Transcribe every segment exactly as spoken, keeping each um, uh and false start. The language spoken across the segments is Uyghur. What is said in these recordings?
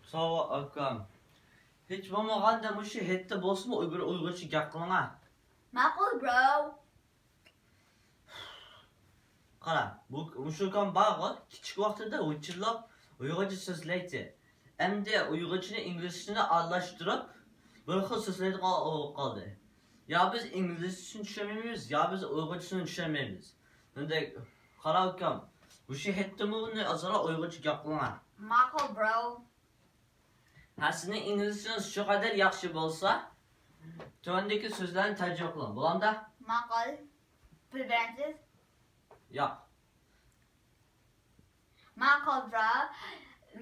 ساۋا ئاكام. ھېچ بولمىغاندا مۇشۇ ھېيتتا بولسىمۇ بىر ئۇيغۇرچە گەپ قىلىڭا. ماقۇل، برو. قارا، بۇ، مۇشۇ ئۇكام بارغۇ، كىچىك ۋاقتىدا ۋىچىرلاپ ئۇيغۇرچە سۆزلەيتتى. ئەمدى ئۇيغۇرچىنى ئىنگلىزچىنى ئارىلاشتۇرۇپ، بىر خىل سۆزلەيدىغان بولۇپ قالدى. يا بىز ئىنگلىزچىسىنى چۈشەنمەيمىز، يا بىز ئۇيغۇرچىسىنى چۈشەنمەيمىز. مۇندەك، قارا ئۇكام، مۇشۇ ھېيتتىمۇ بۇنى ئازراق ئۇيغۇرچە گەپ قىلىڭا. ماقۇل، برو. ھە، سىزنىڭ ئىنگلىزچىڭىز شۇ قەدەر ياخشى بولسا، تۆۋەندىكى سۆزلەرنى تەرجىمە قىلىڭ. بولامدا؟ ماقۇل. بىر بەرەمسىز؟ ياق. ماقۇل، برو.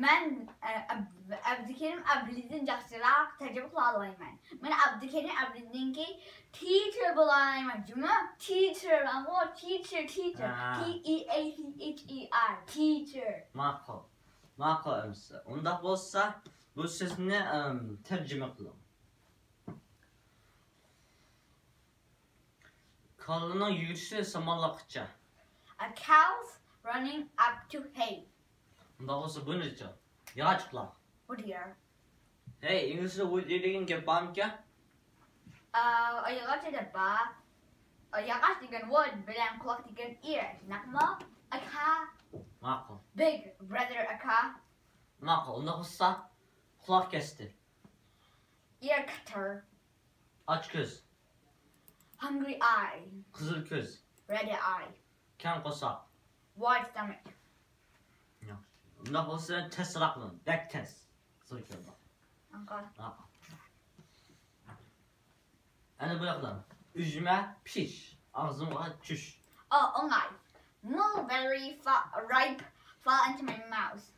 مەن، ئە، ئەب-، ئابدۇكېرىم ئابلىزدىن ياخشىراق تەرجىمە قىلالايمەن. مەن ئابدۇكېرىم ئابلىزنىڭكى تىچېر بولالايمەن. جۇمۇ؟ تىچېر، ماقۇل، تىچېر، تىچېر. ھە. تى ئى ئەي تى ئېچ ئى ئار، تىچېر. ماقۇل. ماقۇل ئەمىسە. ئۇنداق بولسا، بۇ سۆزنى، ئەم، تەرجىمە قىلىڭ. كالىنىڭ يۈگۈرۈشى سامانلىققىچە. A cow's running up to hay. ئۇنداق بولسا، بۇنىچۇ؟ ياغاچ قۇلاق. Wood ear. ھەي، ئىنگلىزچە wood ear دېگەن گەپ بارمىكەن؟ ئا، ياغاچ دەپ بار. ئا، ياغاچ دېگەن wood بىلەن قۇلاق دېگەن ear، شۇنداقمۇ؟ ئاكا. ماقۇل. Big brother، ئاكا. ماقۇل، ئۇنداق بولسا، قۇلاق كەستى. Ear cutter. ئاچ كۆز. Hungry eye. قىزىل كۆز. Red eye. كەڭ قورساق. Wide stomach. ياخشى. ئۇنداق بولسا، تېزراق مېڭىڭ. بەك تېز. قىزىل كۆز. ماقۇل. ماقۇل. ئەنە بۇ ياقلار. ئۈجمە پىش، ئاغزىمغا چۈش. ئو، ئوڭاي. Mulberry fa-، ripe, fall into my mouth.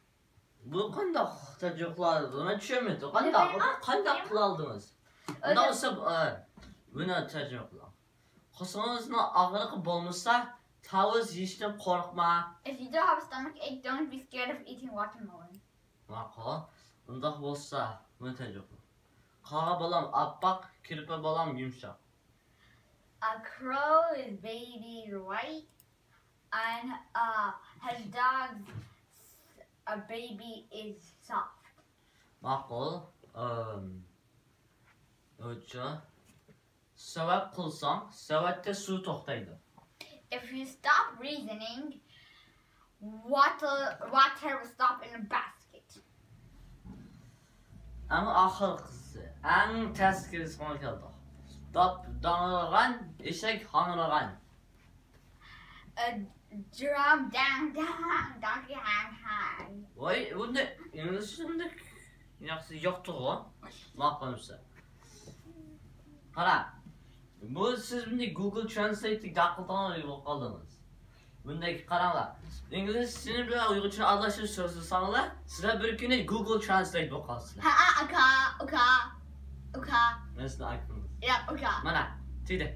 بۇ قانداق تەرجىمە قىلالىدىڭىز؟ مەن چۈشەنمىدىم. قانداق، بىلمەيمەن. قانداق بىلمەيمەن. قىلالدىڭىز؟ ئۇنداق بولسا، ئە، بۇنى تەرجىمە قىلىڭ. قورسىقىڭىزنىڭ ئاغرىقى بولمىسا، تاۋۇز يېيىشتىن قورقما. If you don't have a stomach ache, don't be scared of eating watermelon. ماقۇل. ئۇنداق بولسا، بۇنى تەرجىمە قىلىڭ. قاغا بالام ئاپئاق، كىرپە بالام يۇمشاق. A crow's baby is white and a hedgehog's a baby is soft. ماقۇل. ئىم، ئوچۇ. سەۋەت قىلساڭ، سەۋەتتە سۇ توختايدۇ. If you stop reasoning, water, water will stop in a basket. ئەڭ ئاخىرقىسى، ئەڭ تەسكىرىسىغا كەلدۇق. داپ داڭرىغان، ئېشەك ھاڭرىغان. A drum dang dang, donkey hang hang. ۋاي، بۇنداق ئىنگلىزچە بۇنداق ياخشى يوقتۇغۇ. ماقۇل بولسا. قارا. بۇ سىز بۇنى Google Translate داقىلتىڭلار بولۇپ قالدىڭىز. بۇنداق قاراڭلار. ئىنگلىزچىنى بىلەن ئۇيغۇرچىنى ئارىلاشتۇرۇپ سۆزلىسەڭلار، سىلەر بىر كۈنى Google Translate بولۇپ قالىسىلەر. ھە، ئاكا، ئۇكا، ئۇكا. مەن سىزنىڭ ئاكىڭىز. ياق، ئۇكا. مانا، تۈگىدى.